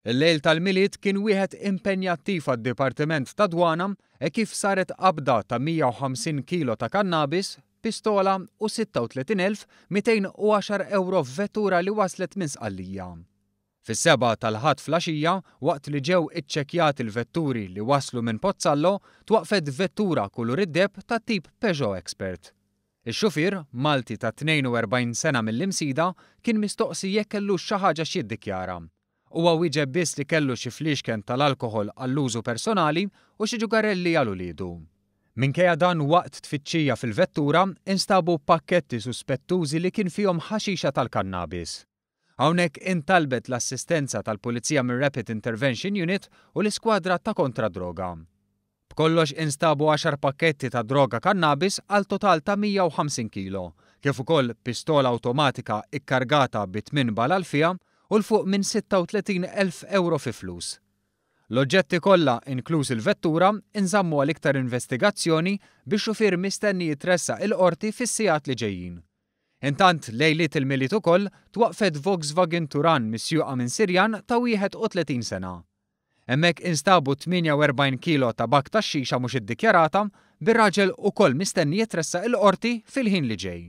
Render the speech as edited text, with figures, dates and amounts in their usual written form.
Il-lejl tal-Milied kien wieħed impenjattiv għad-Dipartiment tad-Dwana hekk kif saret qabda ta' 150 kilo ta' kannabis, pistola u 36,210 ewro f'vettura li waslet minn Sqallija. Fis-sebgħa tal-Ħadd flaxija, waqt li ġew iċċekkjati l-vetturi li waslu minn Pozzallo, twaqqfet vettura kulur id-deheb tat-tip Peugeot Expert. Ix-xufier, Malti ta' 42 sena mill-Imsida, kien mistoqsi jekk kellux xi ħaġa x'jiddikjara. Huwa wieġeb biss li kellu xi fliexken tal-alkoħol għall-użu personali u xi ġugarelli għal uliedu. Minkejja dan waqt tfittxija fil-vettura instabu pakketti suspettużi li kien fihom ħaxixa tal-kannabis. Hawnhekk intalbet l-assistenza tal-Pulizija mir-Rapid Intervention Unit u l-Iskwadra ta' Kontra d-Droga. B'kollox instabu għaxar pakketti ta' droga kannabis għal total ta' 150 kilo, kif ukoll pistola awtomatika ikkargata bi tmien balal fiha u 'l fuq minn 36,000 ewro fi flus. L-oġġetti kollha, inkluż il-vettura, inżammu għal iktar investigazzjoni bix-xufier mistenni jitressaq il-Qorti fis-sigħat li ġejjin. Intant, lejliet il-Milied ukoll, twaqqfet Volkswagen Touran misjuqa minn Sirjan ta' 31 sena. Hemmhekk instabu 48 kilo tabakk tax-xixa mhux iddikjarata, bir-raġel ukoll mistenni jitressaq il-Qorti fil-ħin li ġej.